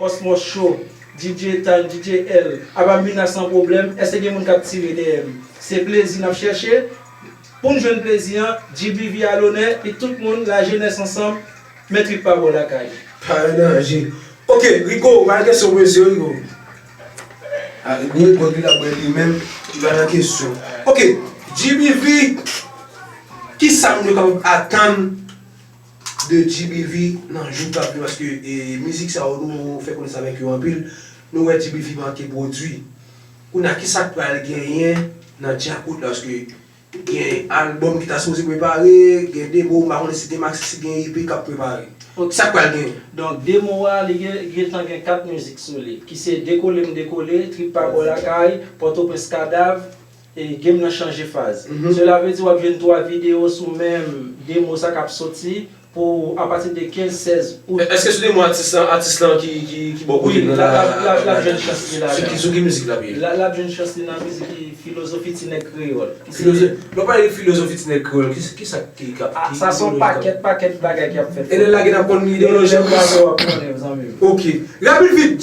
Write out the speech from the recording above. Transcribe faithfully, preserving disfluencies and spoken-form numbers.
Cosmos Show, D J Tan, D J L, apa m vin la san pwoblèm, èske gen moun k ap tire dèyè m? Se plezi n ap chèche. Pou n jwenn plezi an, G B V alonè, e tout moun, lajenès ansanm, men trip pa bò lakay. Pa gen danje. Ok, Rico, pa gen kesyon pou mesye Rico. Ah, Rico, Rico ki la bwè li menm, li pa nan kesyon. Ok, G B V, kisa moun yo kapab atann de G B V nan jou k ap vini, paske, e, mizik sa yo nou fè konesans avèk yo anpil, nou wè G B V manke pwodui. Kounye a, kisa k pral genyen nan djakout la, paske gen albòm ki ta sipoze prepare, gen demo, m pa konnen si gen maxi, si gen E P k ap prepare. Ok. Sa k pral genyen? Donk, demo a, li gen, gentan gen kat mizik sou li, ki se Dekole m dekole, Trip pa bò lakay, Pòtoprens kadav, e Game nan chanje faz. Mhm. Sela vle di w ap jwenn twa videyo sou menm demo sa k ap soti pou apati de kenz, sèz out. Èske sou demo atis lan, atis lan ki, ki, ki bò kote l nan la, l ap jwenn chans li la. Sou ki, sou ki mizik l ap ye? L ap jwenn chans li nan mizik ki Filozofi Ti Nèg Kreyòl. Filozofi, lè w pale de Filozofi Ti Nèg Kreyòl, ki, ki sa ki, ki ap, ah, sa se yon pakèt, pakèt bagay ki ap fèt. E lè l lage n ap konn ide yo, jan w ap konnen, zanmi m. Ok. Rapid vit,